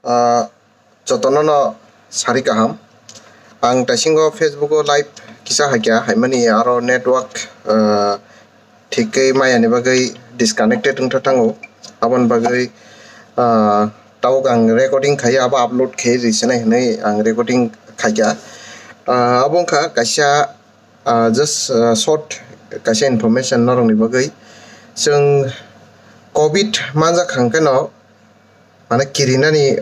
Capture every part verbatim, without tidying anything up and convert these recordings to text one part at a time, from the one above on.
Ah, jotono no sari kaham. Ang taisingo Facebook o live kisa haikha, haimani aro network, ah, thik khe maya ni bagwi disconnected wngtha thango. Aboni bagwi, ah, tabuk ang recording khai, abo upload khai risinai hinwi ang recording khaikha. Ah, abo wngkha kaisa, ah, just, ah, short kaisa information norokni bagwi. Chwng covid manjak hwnkhe no, mane kirinani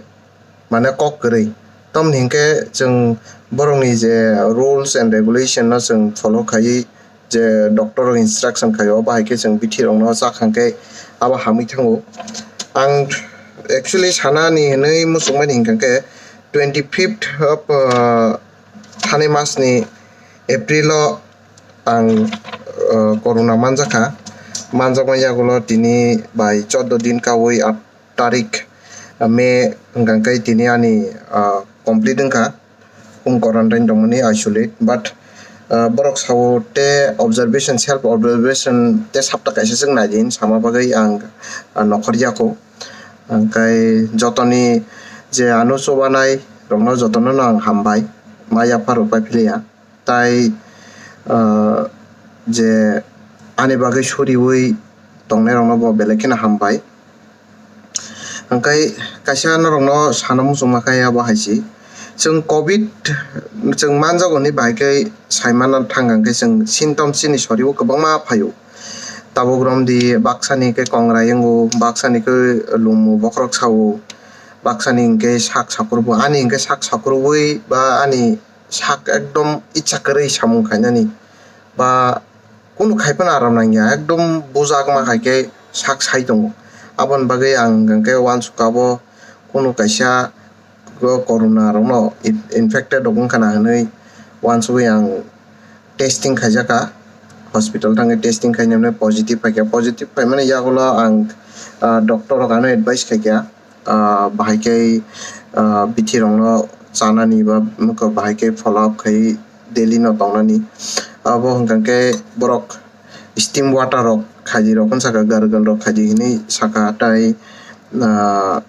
mane kok kwrwi. Tamni hinkhe chwng borokni je rules and regulation no chwng follow khaiwi je doctor rok instruction khaio, bahai khe chwng bithi rokno chak hwnkhe abo hamwi thango. Ang actually sanani hinwi muchungmani hinkhe twenty fifth of, uh, thani masni April o ang, uh, corona manjakha. Manjakma yagulo tini bai chordo din kawi tarik, ah, May hwnkha khe tini ani, ah, complete wngkha home quarantine tongmani isolate, but, ah, borok sao te observation, self observation te sapta kaisa chwng nai di sama bagwi ang, ah, nokhor yaku. Hwnkhe jotoni je ano chubanai rokno jotono no ang hambai, ma yapha rok pai philia. Tai, ah, je ani bagwi suriwi tongnai rokno bo belai kheno hambai. Hwnkhe kaisa norokno sana muchungma khe abo hai se. Chwng covid chwng manjago hinwi bahai khe saimano thang hwnkhe chwng symptom chini sorio kwbangma phaio. Tabuk romdi baksani khe kongrai wngo, baksani khe lumu bokhorok sao, baksani hinkhe sak sakurbo, ani hinkhe sak sakurwi ba ani sak ekdom icha kwrwi samung khainani ba kunu khai phano aram nangya, ekdom bujakma hai khe sak sai tongo. Aboni bagwi ang hwnkhe uansukha bo kunu kaisa o corona rokno in-, infected rok wngkha na hinwi uansugwi ang testing khaijakha, hospital thangwi testing khainai positive phaikha, positive phaimani yagulo ang, ah, doctor rok ano advice khaikha, ah, bahai khe, ah, bithi rokno chanani ba wngkha bahai khe follow up khai daily no tongnani. Abo hwnkha khe borok steam water rok khaidi rok wng saka, gargle rok khaidi hinwi saka, tai, ah,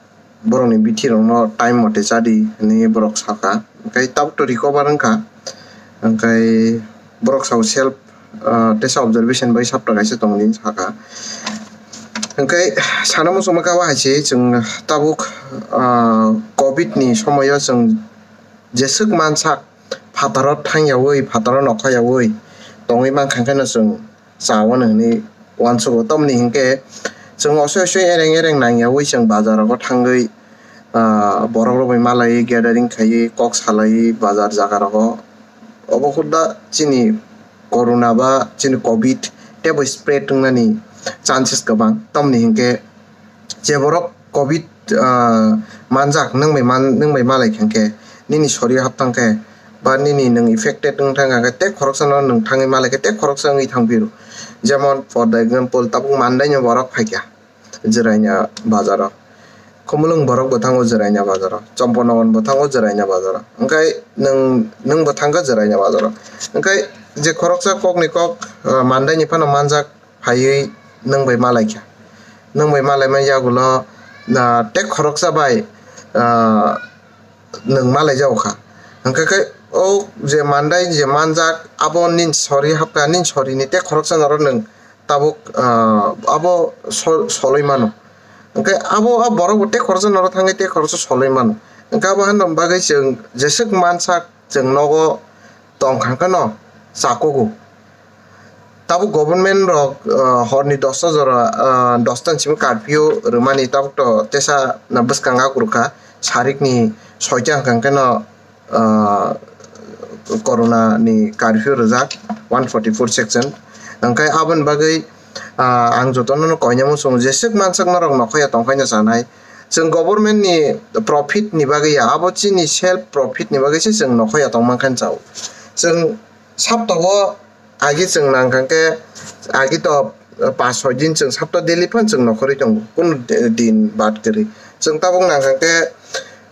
borokni bithi rokno time mote chadi hinwi borok saka. Hwnkhe tabuk to recover wngkha, hwnkhe borok sao self, ah, tesa observation bai sapta kaisa tongdi saka. Hwnkhe sana muchungma khe abo hai se chwng tabuk, ah, covid ni somoio chwng jeswk mansak phataro thangyawi, phataro nokhoyawi tongwi mankha khe no chwng chao hwnwi uansugo. Tamni hinkhe chwng osoi osoi ereng ereng nangyawi chwng bazar rogo thangwi, ah, borok rok bai malaiwi gathering khaiwi kok salaiwi bazar jaga rogo. Obo hwnba chini corona ba chini covid teibo spread wngnani chances kwbang. Tamni hinkhe je borok covid, ah, manjak, nwng bai man-, nwng bai malai kha khe, nini sorio hap thang khe, ba nini nwng affected wng thang khe, tei khoroksa no nwng thangwi malai khe, tei khoroksa wngwi thang phiro. Jemon, for the example, tabuk Mandai ni borok phai kha Jwraina bazaro, Khumulwng borok bo thango Jwraina bazaro, Chomponogon bo thango Jwraina bazaro, hwnkhe nwng, nwng bo thang kha Jwraina bazaro. Hwnkhe je khoroksa kok ni kok, ah, Mandai ni phano manjak, phaiwi nwng bai malai kha. Nwng bai malaima yagulo, ah, tei khoroksa bai, ah, nwng malai jago kha. Hwnkhe khe o je Mandai je manjak, abo nini sori hapkha, nini sori ni tei khoroksa norok nwng tabuk, ah, abo sol-, solwi mano. Hwnkhe abo a borok bo tei khoroksa norok thangwi tei khoroksa solwi mano. Hwnkhe abo hano bagwi chwng jeswk mansak chwng nogo tong kha khe no chakugo. Tabuk government rok, ah, horni dosta jora, ah, dosta ni simi curfew rwmani tabuk to tesa na bwskang akurukha, sarikni soita hwnkha khe no, ah, corona ni curfew rwjak one forty four section. Hwnkhe aboni bagwi, ah, ang jotono no koinai muchungo jeswk mansak norok nokhoya tongkhaino chanai. Chwng government ni profit ni bagwi ya, abo chini self profit ni bagwi se chwng nokhoya tongmankha chao. Chwng sapta o agi chwng nangkha khe, agi to, eh, paanch soi din chwng sapta daily phano chwng nokhorwi tongo, kunu di-, din bad kwrwi. Chwng tabuk nangkha khe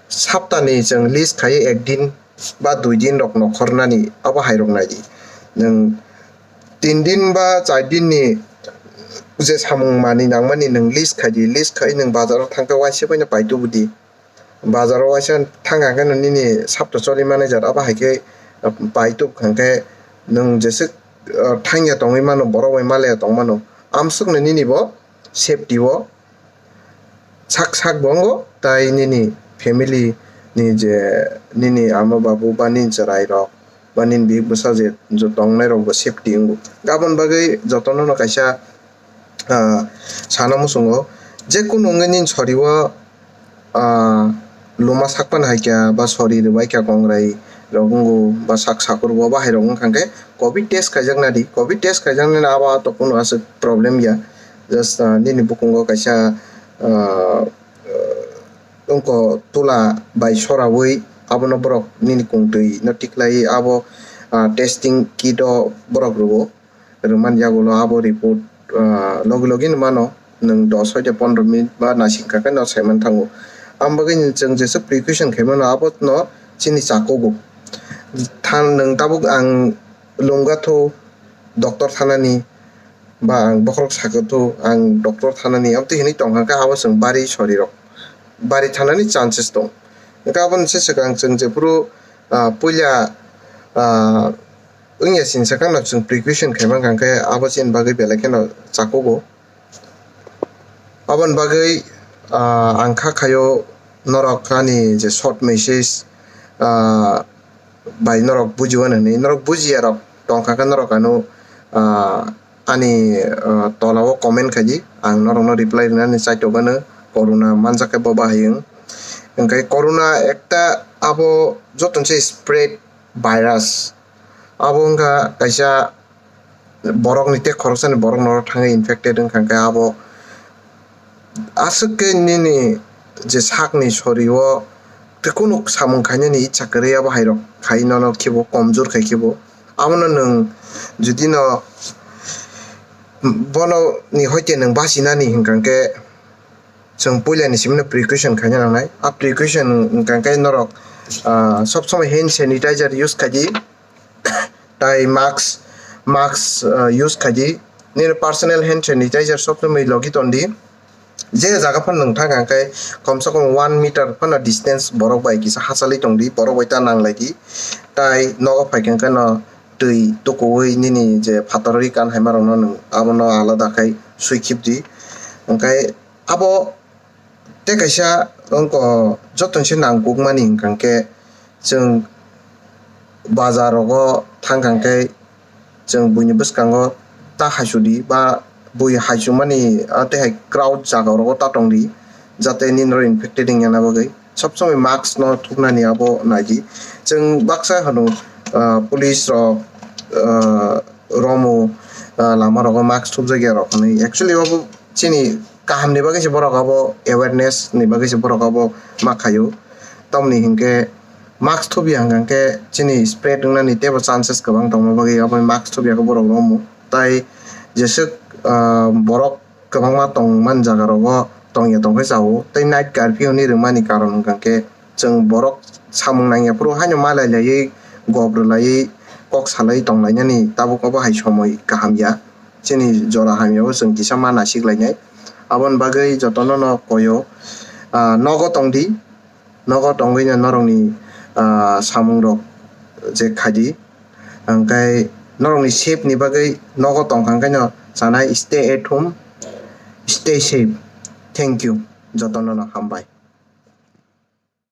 saptani chwng list khai ek din ba dui din rok nokhornani abo hai rok nai di. Nwng tin din ba char din ni je samung manwi nangmani nwng list khai di, list khai nwng bazar o thang khe uaisa bai no pai tubu di. bazar o waisa thang kha khe no nini sapta choli manai jat abo hai khe, ah, pai tuk kha khe nwng jeswk, ah, thangya tongwi mano, borok bai malaya tong mano, amswkno nini bo safety o sak sak bo wngo, tai nini family ni je nini ama babu ba nini chwrai rok ba nini bihik bwsa je, je tongnai rok bo safety wngo. Aboni bagwi jotono no kaisa, ah, sana muchungo, je kunu wngwi nini sori o, ah, luma sak pan hai kha ba sori rwbai kha kongrai rok wngo ba sak sakur bo bahai rok wngkha khe covid test khaijak nadi, covid test khaijaknani abo to kunu aswk problem ya, just, ah, nini bukungo kaisa, ah, wngko tula bai soraui abono borok nini kungtwi no tiklai abo, ah, testing kit o borok rwo, rwmani yagulo abo report, ah, logi logi no mano, nwng dos hoite pondro minute ba naising kha khe no saiman thango. Amo bagwi chwng jesa precaution khai mano abo no chini chakugo. Than nwng tabuk ang lungga thu doctor thanani ba ang bokhorok sakha thu ang doctor thanani, amtwi hinwi tongkha khe abo chwng bari sori rok bari thanani chances tong. Hwnkhe aboni se swkang chwng jephuru, ah, puila, ah, wngya sini swkang no chwng precaution khai mankha khe abo chini bagwi belai kheno chakugo. Aboni bagwi, ah, ang kha khaio norok ani je short message, ah, bai norok bujiwano hinwi, norok bujiya rok tongkha khe norok ano, ah, ani, ah, tola o comment khaidi, ang norokno reply rwnani chaitokgano. Corona manjak khe bo bahai wng. Hwnkhe corona ekta abo jotono se spread virus, abo wngkha kaisa borokni tei khoroksani borok norok thangwi infected wngkha khe abo aswk khe nini je sakni sori o tei kunu samung khainani icha kwrwi abo hai rok khai nono khibo komjor khai khibo. Abono nwng jodi no bono ni hoite nwng bachinani hwnkha khe chwng puila ni simi no precaution khaina nangnai. A precaution hwnkha khe norok, ah, sob somoi hand sanitizer use khaidi. Tai mask, mask, uh, use khaidi. Nini personal hand sanitizer sob somoi logi tondi. Je jaga phano nwng thang kha khe komse kom one meter phano distance borok bai kisa hachalwi tongdi, borok bai ta nanglaidi. Tai nogo phai kha khe no twi tukuwi nini je phatarwi kan hai ma rokno nwng abono alada khai sui khibdi. Hwnkhe abo tei kaisa wngkha jotono se nangkukmani hwnkha khe chwng bazar rogo thang kha khe chwng buini bwskango ta haisudi ba bui haisumani, ah, tei hai crowd jaga rogo ta tongdi, jate nini oro infected wngya na bagwi. Sob somoi mask no thupnani abo naidi. Chwng baksa hwno, ah, police rok, ah, romo, ah, lama rogo mask thupjakya rok hinwi. Actually obo chini kaham ni bagwi se borok abo awareness ni bagwi se borok abo ma khaio. Tamoni hinkhe mask thupya hwnkha khe chini spread wngnani teibo chances kwbang tongma bagwi abo mask thupya khe borok romo. Tai jeswk, ah, borok kwbangma tongmani jaga rogo tongya tongkhe chao. Tei night curfew hinwi rwmani karon hwnkha khe chwng borok samung nangya phuru haino malai laiwi gop rwlaiwi kok salai tonglainani tabuk obo hai somoi kaham ya. Chini jora hamya o chwng kisa ma nasik lainai. Aboni bagwi jotono no koyo, ah, nogo tongdi, nogo tongwi no norokni, ah, samung rok je khaidi. Hwnkhe norokni safe ni bagwi nogo tongkha hwnkhe no sanai stay at home, stay safe. Thank you. Jotono no hambai.